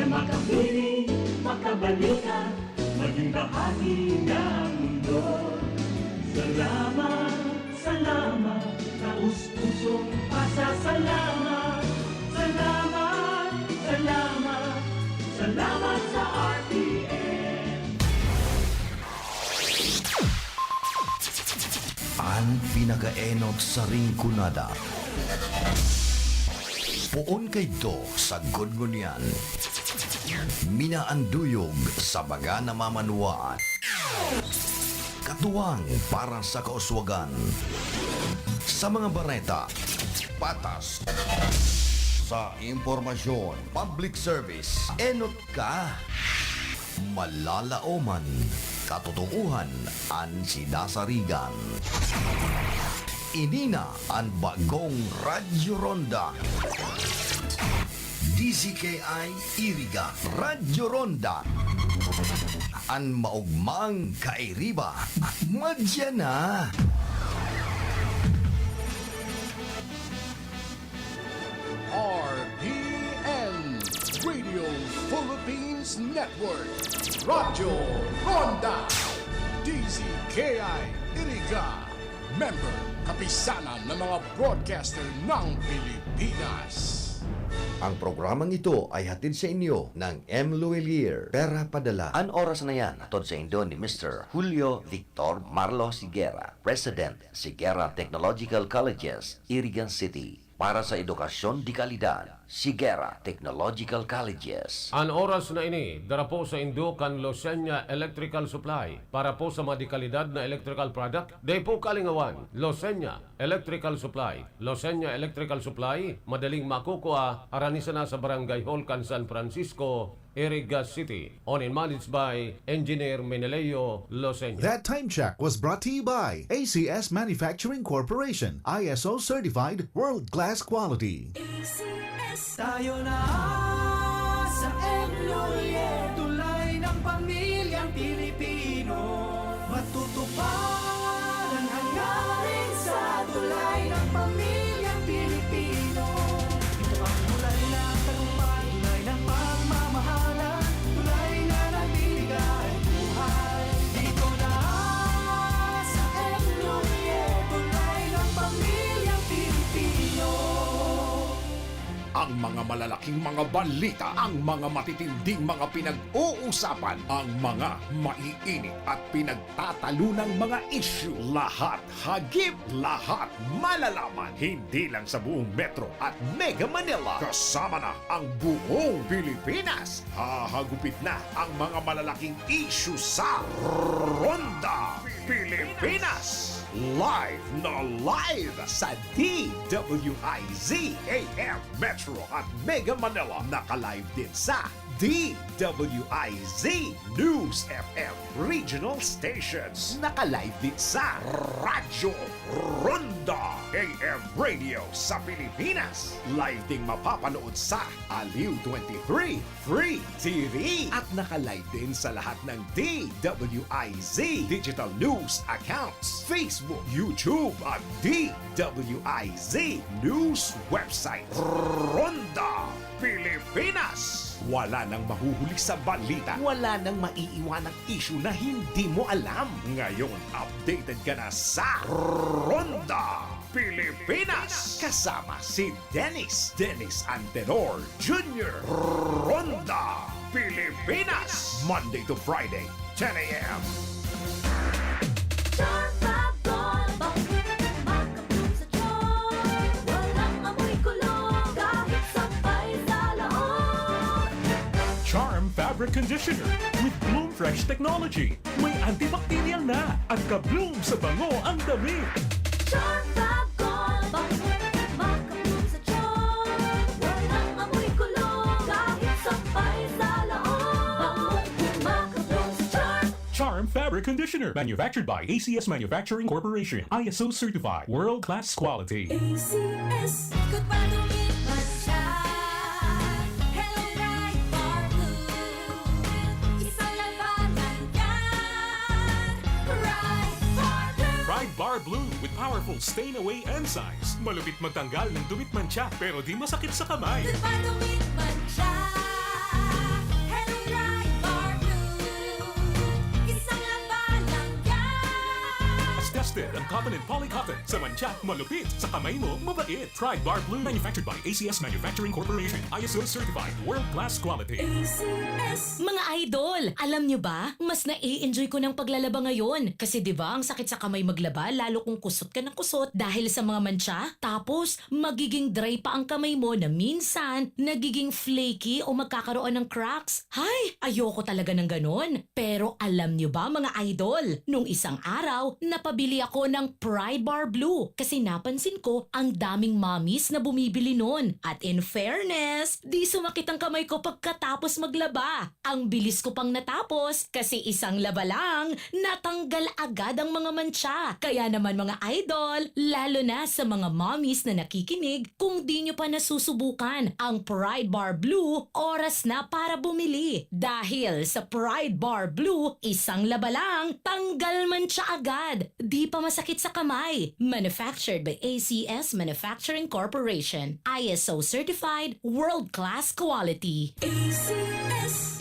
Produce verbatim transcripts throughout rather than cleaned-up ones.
Makapiling, makabalita, maging bahagi ng mundo. Salamat, salamat, taos-pusong pasasalamat. Salamat, salamat, salamat sa R T N. An pinakaenot sa Rinconada. Poon kaidto sa Gungunyan. Minaanduyog sa mga namamanwaan. Katuwang para sa kauswagan. Sa mga bareta, patas. Sa impormasyon, public service, enot ka. Malalaoman, katotoohan an sinasarigan. Ini na an bagong Radyo Ronda. D Z K I Iriga, Radyo Ronda. An maogmang kairiba, madya na. R P N, Radio Philippines Network, Radyo Ronda, D Z K I Iriga, member, Kapisanan ng mga Broadcaster ng Pilipinas. Ang programang ito ay hatid sa inyo ng M Luwilier, Pera Padala. An oras na yan, hatod sa indo ni Mister Julio Victor Marlos Higuera, President, Higuera Technological Colleges, Iriga City. Para sa edukasyon de kalidad, Higuera Technological Colleges. An oras na ini, dara po sa indo kan Losenya Electrical Supply. Para po sa mga de kalidad na electrical product, dai po kalingawan, Losenya Electrical Supply. Losenya Electrical Supply, madaling makukua, harani sana sa Barangay Hall kan San Francisco, Iriga City. Owned and managed by Engineer Meneleo Loseño. That time check was brought to you by A C S Manufacturing Corporation, I S O certified, world-class quality. A C S. Tayo na sa M Lhuillier, tulay ng pamilyang Pilipino. Matutupad ang hangarin sa tulay ng pamilyang Pilipino. Ito ang tulay ng tagumpay, tulay ng pagmamahalan, tulay na nagbibigay buhay. Dito na sa M Lhuillier, tulay ng pamilyang Pilipino. Ang mga malalaking mga balita, ang mga matitinding mga pinag-uusapan, ang mga maiinit at pinagtatalunang mga isyu, lahat hagip, lahat malalaman, hindi lang sa buong Metro at Mega Manila, kasama na ang buong Pilipinas. Hahagupit na ang mga malalaking isyu sa Ronda Pilipinas. Live na live sa D W I Z A M Metro at Mega Manila. Naka-live din sa D W I Z News F M Regional Stations. Naka-live din sa Radyo Ronda A M Radio sa Pilipinas. Live ding mapapanood sa Aliw twenty-three Free T V. At naka-live din sa lahat ng D W I Z digital news accounts, Facebook, YouTube, at D W I Z News website. Ronda Pilipinas. Wala nang mahuhuli sa balita. Wala nang maiiwanang isyu na hindi mo alam. Ngayon, updated ka na sa Ronda Pilipinas. Kasama si Dennis, Dennis Antenor Junior. Ronda Pilipinas. Monday to Friday, ten a.m. Charm Fab Gold, bang makabloom sa charm. Walang amoy kulog, kahit sampay sa laog. Charm Fabric Conditioner with Bloom Fresh Technology. May antibacterial na at ka-bloom sa bango ang damit. Charm Fab Gold, bang makabloom sa charm. Walang amoy kulog, kahit sampay sa laog. Bang makabloom sa charm. Charm Fabric Conditioner, manufactured by A C S Manufacturing Corporation, I S O certified, world-class quality. A C S. Goodbye to me, Masya. Hello, Bright Bar Blue. Isang labanan yan. Bright Bar Blue. Bright Bar Blue with powerful stain away enzymes. Malupit magtanggal ng dumi at mantsa, pero di masakit sa kamay. Goodbye to me, Masya. Twisted ang cotton and poly cotton. Sa mantsa, malupit. Sa kamay mo, mabait. Pride Bar Blue. Manufactured by A C S Manufacturing Corporation. I S O certified. World class quality. Mga idol, alam nyo ba? Mas nai-enjoy ko ng paglalaba ngayon. Kasi 'di ba, ang sakit sa kamay maglaba, lalo kung kusot ka ng kusot dahil sa mga mantsa. Tapos, magiging dry pa ang kamay mo na minsan nagiging flaky o magkakaroon ng cracks. Hay, ayoko talaga ng ganon. Pero alam nyo ba, mga idol, nung isang araw, napabili ako ng Pride Bar Blue kasi napansin ko ang daming mommies na bumibili nun. At in fairness, di sumakit ang kamay ko pagkatapos maglaba. Ang bilis ko pang natapos kasi isang laba lang, natanggal agad ang mga mantsa. Kaya naman, mga idol, lalo na sa mga mommies na nakikinig, kung di nyo pa nasusubukan ang Pride Bar Blue, oras na para bumili. Dahil sa Pride Bar Blue, isang laba lang, tanggal mantsa agad. Di pa masakit sa kamay. Manufactured by A C S Manufacturing Corporation. I S O certified, world class quality. A C S.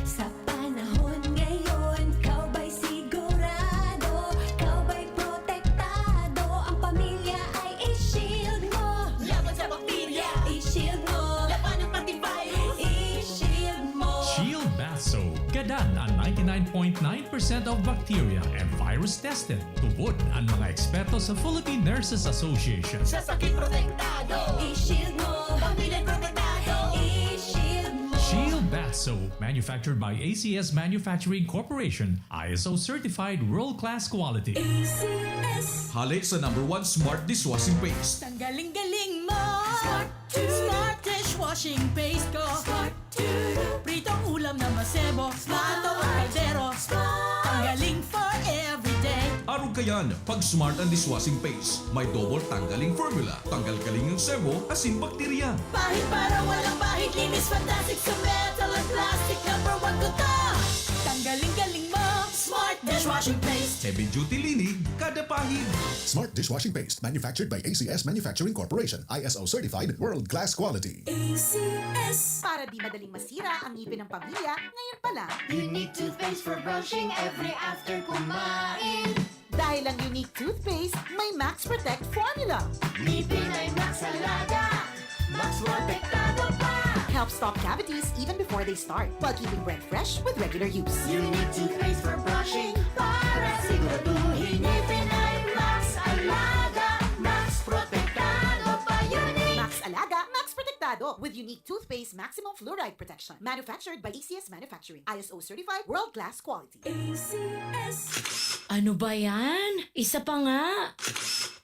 Sa panahon ngayon, kau ba'y sigurado? Kau ba'y protektado? Ang pamilya ay i-shield mo. Laban sa bakterya, i-shield mo. Laban ng antivirus, i-shield mo. Shield Bath Soap. Gadan an ninety-nine point nine percent of bacteria and virus tested. Tubod an mga eksperto sa Philippine Nurses Association. Sa sakit protektado, i-shield mo. Pamilya protektado, i-shield mo. Shield Bath Soap, manufactured by A C S Manufacturing Corporation, I S O certified world-class quality. A C S. Hale sa number one smart dishwashing paste. Ang galing-galing mo. Smart dishwashing paste ko. Pritong ulam na masebo. Plato o kaldero. Ang galing for everyday. Arog kayan, pag smart ang dishwashing paste. May double tanggaling formula. Tanggal kaling ang sebo, asin bakterya. Pahid para walang bahid. Linis fantastic sa metal at plastic. Number one ko to. Tanggaling-galing mo. Smart dishwashing paste. Heavy duty linig, kada pahid. Smart dishwashing paste, manufactured by A C S Manufacturing Corporation, I S O certified, world class quality. A C S. Para di madaling masira ang ngipin ng pamilya, ngayon pa lang. Unique toothpaste for brushing every after kumain. Dahil ang Unique Toothpaste, may Max Protect Formula. Ngipin ay Max Alaga. Max Protektado pa. Helps stop cavities even before they start, while keeping breath fresh with regular use. Unique toothpaste for brushing para siguraduhin ngipin ay Max Alaga. Max Protektado pa. Unique. Max Alaga, Max Protektado with Unique Toothpaste Maximum Fluoride Protection. Manufactured by A C S Manufacturing. I S O certified, world-class quality. A C S. Ano ba yan? Isa pa nga.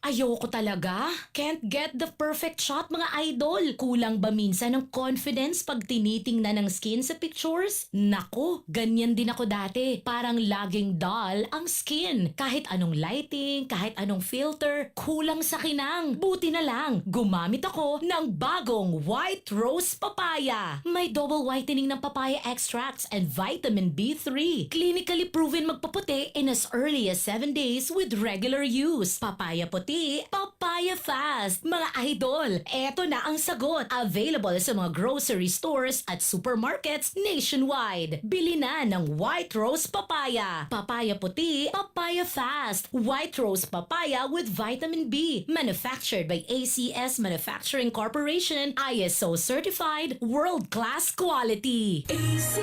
Ayoko talaga. Can't get the perfect shot, mga idol. Kulang ba minsan ang confidence pag tinitingnan ang skin sa pictures? Nako, ganyan din ako dati. Parang laging dull ang skin. Kahit anong lighting, kahit anong filter, kulang sa kinang. Buti na lang, gumamit ako ng bagong White Rose Papaya. May double whitening ng papaya extracts and vitamin B three. Clinically proven magpaputi in as early as seven days with regular use. Papaya puti, papaya fast. Mga idol, eto na ang sagot. Available sa mga grocery stores at supermarkets nationwide. Bili na ng White Rose Papaya. Papaya puti, papaya fast. White Rose Papaya with vitamin B. Manufactured by A C S Manufacturing Corporation, I S O certified, world-class quality. A C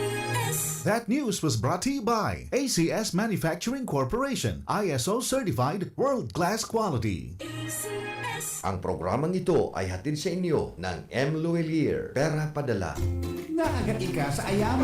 S. That news was brought to you by A C S Manufacturing Corporation, I S O certified, world-class quality. A C S. Ang programang ito ay hatid sa inyo ng M. Luwilier, Pera Padala. Nakagat ika sa ayam?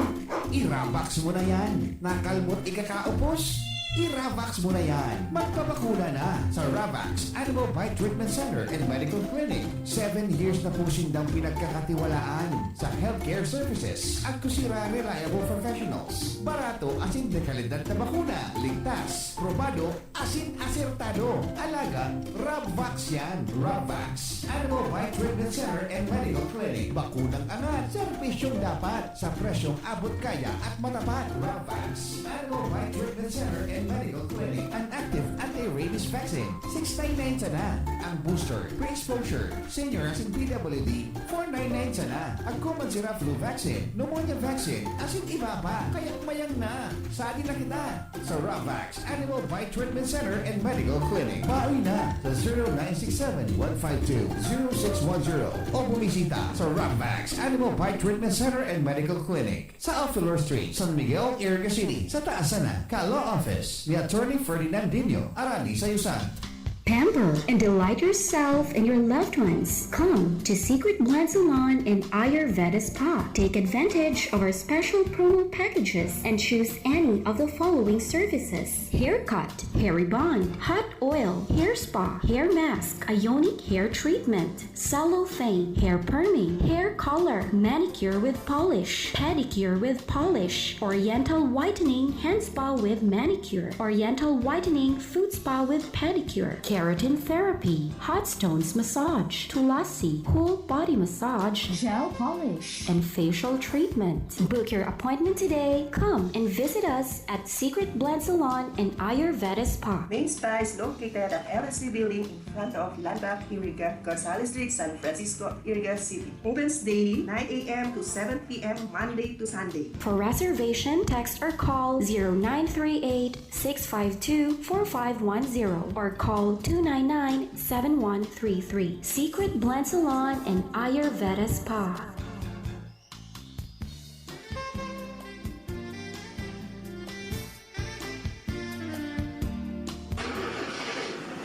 I-Ravax mo na yan. Nakalmot ika kaupos? I-Ravax mo na yan. Magpabakuna na sa Ravax Animal Bite Treatment Center and Medical Clinic. Seven years na po sindang pinagkakatiwalaan sa healthcare services at kusira reliable professionals. Barato asin de kalidad na bakuna. Ligtas, probado, asin asertado. Alaga, Rabvax yan. Rabvax. Animal Bite Treatment Center and Medical Clinic. Bakunang angat, serbisyong dapat, sa presyong abot kaya at matapat. Rabvax. Animal Bite Treatment Center and Medical Clinic, an active anti-rabies vaccine, six nine nine sana. Ang booster, pre-exposure, senior asin P W D, four nine nine sana. Agko man sira flu vaccine, pneumonia vaccine, asin iba pa. Kaya mayang na, sadi na kita sa Ravax Animal Bite Treatment Center and Medical Clinic. Baoy na sa zero nine six seven one five two zero six one zero o bumisita sa Ravax Animal Bite Treatment Center and Medical Clinic sa Alfilor Street, San Miguel, Iriga City, sa taas sana ka Law Office ni Attorney Ferdinand Dino, Arani sa Yusan. Pamper and delight yourself and your loved ones. Come to Secret Blend Salon and Ayurveda Spa. Take advantage of our special promo packages and choose any of the following services: haircut, hair rebond, hot oil, hair spa, hair mask, ionic hair treatment, cellophane, hair perming, hair color, manicure with polish, pedicure with polish, oriental whitening, hand spa with manicure, oriental whitening, foot spa with pedicure, keratin therapy, hot stones massage, tulasi, whole body massage, gel polish, and facial treatment. Book your appointment today. Come and visit us at Secret Blend Salon and Ayurveda Spa. Main Spa is located at L S C Building in front of Landmark Iriga, Gonzales Street, San Francisco, Iriga City. Opens daily, nine a.m. to seven p.m., Monday to Sunday. For reservation, text or call zero nine three eight, six five two, four five one zero or call two nine nine, seven one three three. Secret Blend Salon and Ayurveda Spa.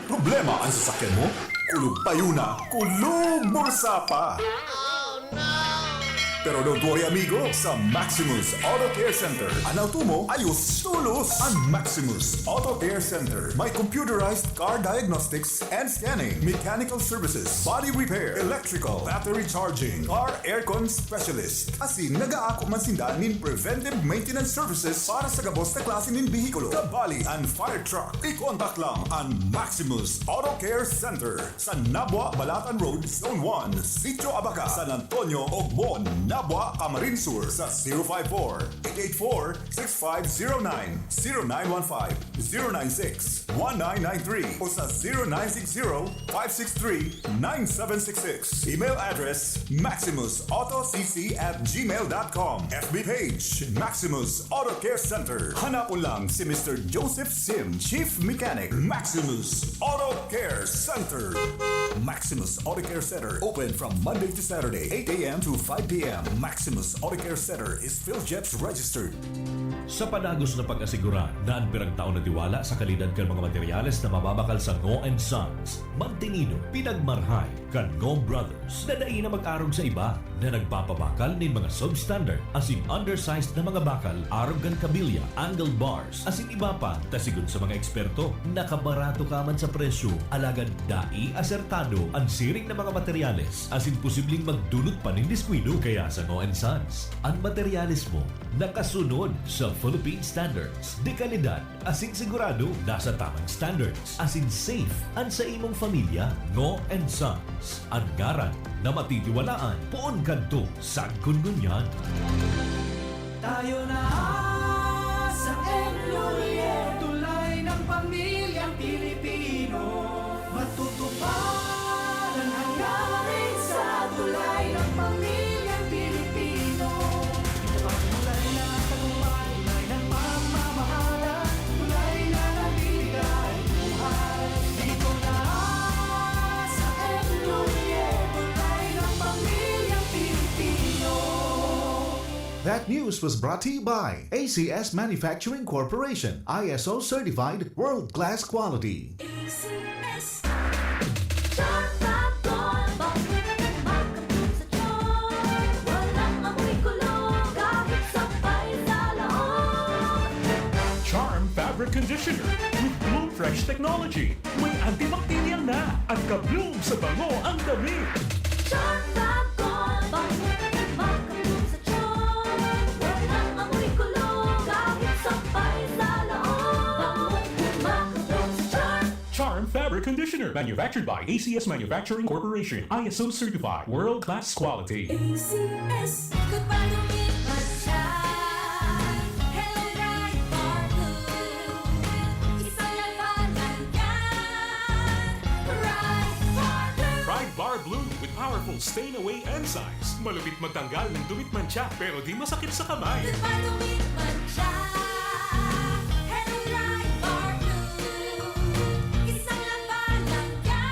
Problema an sasakyan mo? Kulog payo na, kulog bursa pa! Pero don't worry, amigo, sa Maximus Auto Care Center, an auto mo ayos tolos. An Maximus Auto Care Center may computerized car diagnostics and scanning, mechanical services, body repair, electrical, battery charging, car aircon specialist, asin nagaako man sinda nin preventive maintenance services para sa gabos na klase nin behikulo, kabali an fire truck. I-contact lang an Maximus Auto Care Center sa Nabua, Balatan Road, Zone one, Sitio Abaca, San Antonio, Ogbon, Nabua, Camarines Sur sa zero five four, eight eight four, six five zero nine, zero nine one five, zero nine six, one nine nine three o sa zero nine six zero, five six three, nine seven six six. Email address, maximus auto c c at gmail dot com. F B page, Maximus Auto Care Center. Hanapon lang si Mister Joseph Sim, Chief Mechanic, Maximus Auto Care Center. Maximus Auto Care Center, open from Monday to Saturday, eight a.m. to five p.m. Maximus Auto Care Center is PhilGEPS registered. Sa padagos na pag-asigurar na an pirang taon na tiwala sa kalidad kan mga materyales na mababakal sa Ngo and Sons, mantinido, pinagmarhay kan Ngo Brothers na dai na mag-arog sa iba na nagpapabakal nin mga substandard asin undersized na mga bakal arog kan kabilya, angle bars, asin iba pa, ta sigon sa mga eksperto, nakabarato ka man sa presyo, alagad dai asertado an siring na mga materyales asin posibleng magdulot pa nin diskuido. Kaya sa Ngo and Sons, an materyales mo nakasunod sa Philippine standards de kalidad asin sigurado nasa tamang standards asin safe an sa imong pamilya. Ngo and Sons, an ngaran na matitiwalaan poon kadto sagkod ngunyan. Tayo na sa Enrolle, tulay ng pamilyang Pilipino. Matutupad ang hangarin sa tulay ng pamilyang Pilipino. Tulay ng tagumpay, tulay ng pagmamahalan, tulay na nagbibigay buhay. Dito na sa Enrolle, tulay ng pamilyang Pilipino. That news was brought to you by A C S Manufacturing Corporation, I S O certified, world-class quality. A C S. Charm Fab Gold, bang makatulong sa tiyan. Walang amoy kulog, kahit sampay sa loob. Charm Fabric Conditioner with Bloom Fresh Technology. May antibacterial na at ka-bloom sa bango ang damit. Charm Fab Gold, bang makatulong sa tiyan. Walang amoy kulog, kahit sampay sa loob. Bang makatulong sa tiyan. Charm Fabric Conditioner, manufactured by A C S Manufacturing Corporation, I S O certified, world-class quality. A C S. Goodbye to me, sunshine. Hello, bright sparkle. Stain away enzymes. Malupit magtanggal ng dumi at mantsa, pero di masakit sa kamay. Di pa dumi at mantsa. Hello, Pride Bar Blue. Isang laba lang yan.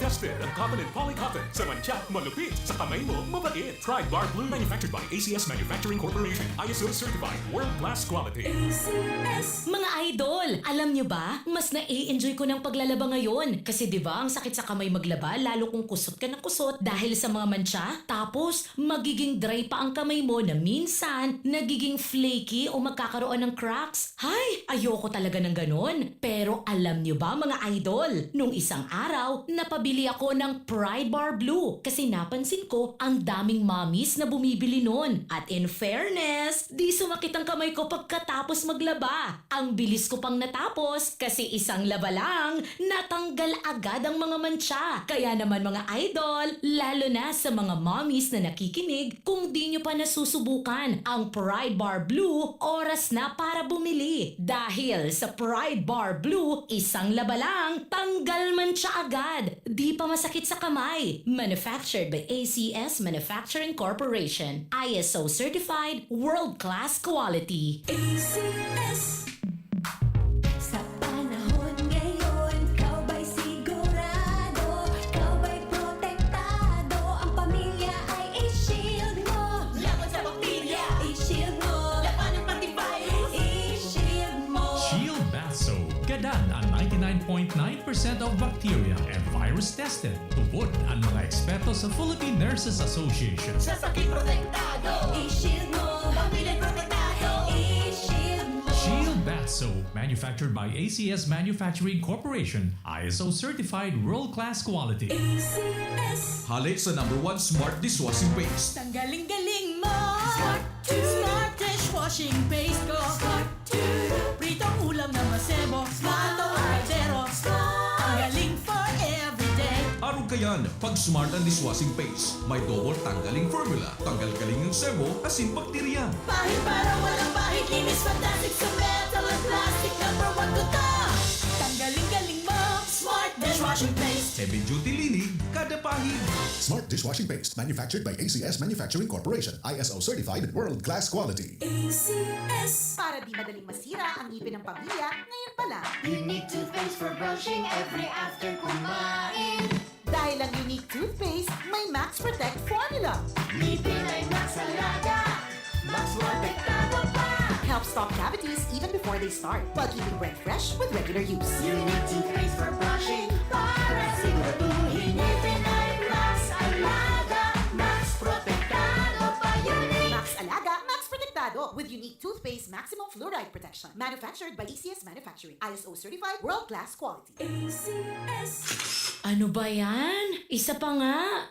Tested ang Covenant Polycotton. Sa mantsa, malupit. Sa kamay mo, mabait. Pride Bar Blue. Manufactured by A C S Manufacturing Corporation. I S O certified. World class quality. A C S. Mga idol, alam nyo ba? Mas nai-enjoy ko ng paglalaba ngayon. Kasi 'di ba, ang sakit sa kamay maglaba, lalo kung kusot ka na kusot dahil sa mga mantsa. Tapos, magiging dry pa ang kamay mo na minsan nagiging flaky o magkakaroon ng cracks. Hay, ayoko talaga ng ganon. Pero alam nyo ba, mga idol? Nung isang araw, napabili ako ng Pride Bar Blue kasi napansin ko ang daming mommies na bumibili nun. At in fairness, di sumakit ang kamay ko pagkatapos maglaba. Ang bilis ko pang natapos kasi isang laba lang, natanggal agad ang mga mantsa. Kaya naman, mga idol, lalo na sa mga mommies na nakikinig, kung di nyo pa nasusubukan ang Pride Bar Blue, oras na para bumili. Dahil sa Pride Bar Blue, isang laba lang, tanggal mantsa agad. Di pa masakit sa kamay. Manufactured by A C S Manufacturing Corporation. I S O certified, world class quality. A C S. Sa panahon ngayon, ikaw ba'y sigurado? Ikaw ba'y protektado? Ang pamilya ay i-shield mo. Laban sa bakterya, i-shield mo. Labanan pati virus, i-shield mo. Shield Bath Soap. Gadan ang ninety-nine point nine percent of bacteria and virus tested. Tubod ang mga eksperto sa Philippine Nurses Association. Sa sakit protektado, i-shield mo. Pamilya protektado, i-shield mo. Shield Bath Soap, manufactured by A C S Manufacturing Corporation, I S O certified world-class quality. A C S. Halik sa number one smart dishwashing paste. Tanggaling-galing mo. Smart to. Smart dishwashing paste ko. Smart to. Pritong ulam na masebo. Smart o kaldero. Smart. Tanggaling for everyday. Arog kayan, pag smart ang dishwashing paste, may double tanggaling formula, tanggal galing ng sebo, asin bakterya. Pahid para walang pahid, linis fantastic sa metal at plastic, number one ko to. Tanggaling-galing mo, smart dishwashing paste. Heavy duty linig, kada pahid. Smart dishwashing paste, manufactured by A C S Manufacturing Corporation, I S O certified, world class quality. A C S. Para di madaling masira ang ngipin ng pamilya, ngayon pa lang. Unique toothpaste for brushing every after kumain. Dahil ang Unique Toothpaste may Max Protect Formula. Ngipin ay Max Alaga, Max Protektado pa. Helps stop cavities even before they start, while keeping breath fresh with regular use. Unique toothpaste for brushing para siguraduhin ngipin ay Max Alaga, Max Protektado pa. Unique. Max Alaga, Max Protektado with Unique Toothpaste Maximum Fluoride Protection. Manufactured by A C S Manufacturing. I S O certified, world class quality. A C S. Ano ba yan? Isa pa nga.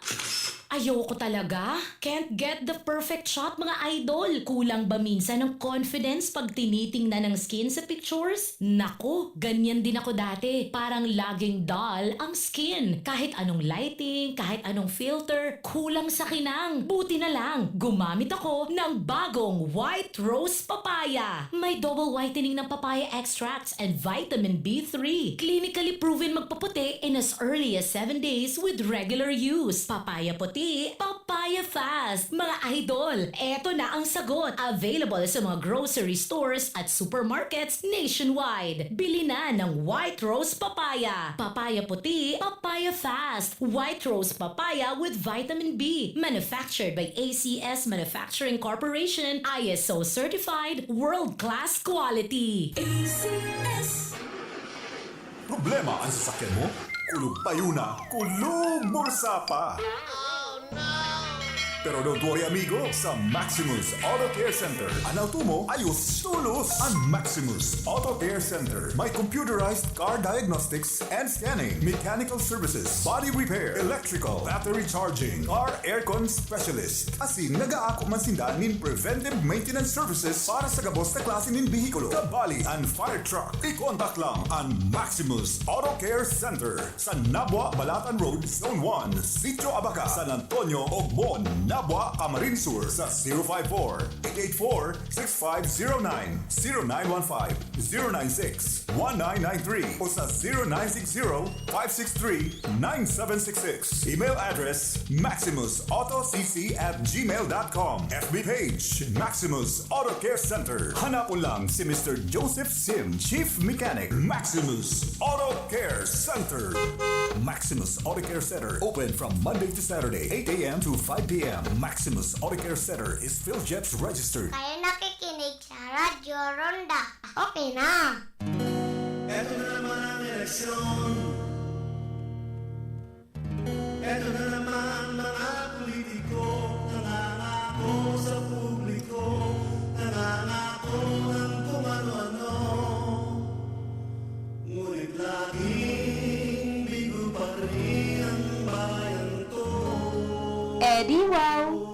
Ayoko talaga. Can't get the perfect shot, mga idol. Kulang ba minsan ang confidence pag tinitingnan ang skin sa pictures? Naku, ganyan din ako dati. Parang laging dull ang skin. Kahit anong lighting, kahit anong filter, kulang sa kinang. Buti na lang, gumamit ako ng bagong White Rose Papaya. May double whitening ng papaya extracts and vitamin B three. Clinically proven magpaputi in as early as seven days with regular use. Papaya puti, papaya fast. Mga idol, eto na ang sagot. Available sa mga grocery stores at supermarkets nationwide. Bili na ng White Rose Papaya. Papaya puti, papaya fast. White Rose Papaya with vitamin B. Manufactured by A C S Manufacturing Corporation. I S O certified, world class quality. A C S. Problema ang sasakyan mo? Kulog payo na, kulog bulsa pa! Pero don't worry, amigo, sa Maximus Auto Care Center, an auto mo ayos tolos! An Maximus Auto Care Center may computerized car diagnostics and scanning, mechanical services, body repair, electrical, battery charging, car aircon specialist. Asin nagaako man sinda nin preventive maintenance services para sa gabos na klase nin behikulo, kabali an fire truck. I-contact lang an Maximus Auto Care Center sa Nabua, Balatan Road, Zone one, Sitio Abaca, San Antonio, Ogmon, Tabua, Camarines Sur, sa zero five four, eight eight four, six five zero nine, zero nine one five, zero nine six, one nine nine three o sa zero nine six zero, five six three, nine seven six six. Email address, maximus auto c c at gmail dot com. F B page, Maximus Auto Care Center. Hanapon lang si Mister Joseph Sim, Chief Mechanic, Maximus Auto Care Center. Maximus Auto Care Center, open from Monday to Saturday, eight a m to five p m. Maximus Auto Care Center is PhilGEPS registered. Kayo nakikinig sa Radyo Ronda. Okay na. Eto na naman ang eleksyon. Eto na naman mga politiko, nangangako sa publiko, nangangako ng kung ano-ano. Ngunit laging bigo pa rin ang bayan ko. Eh di wow!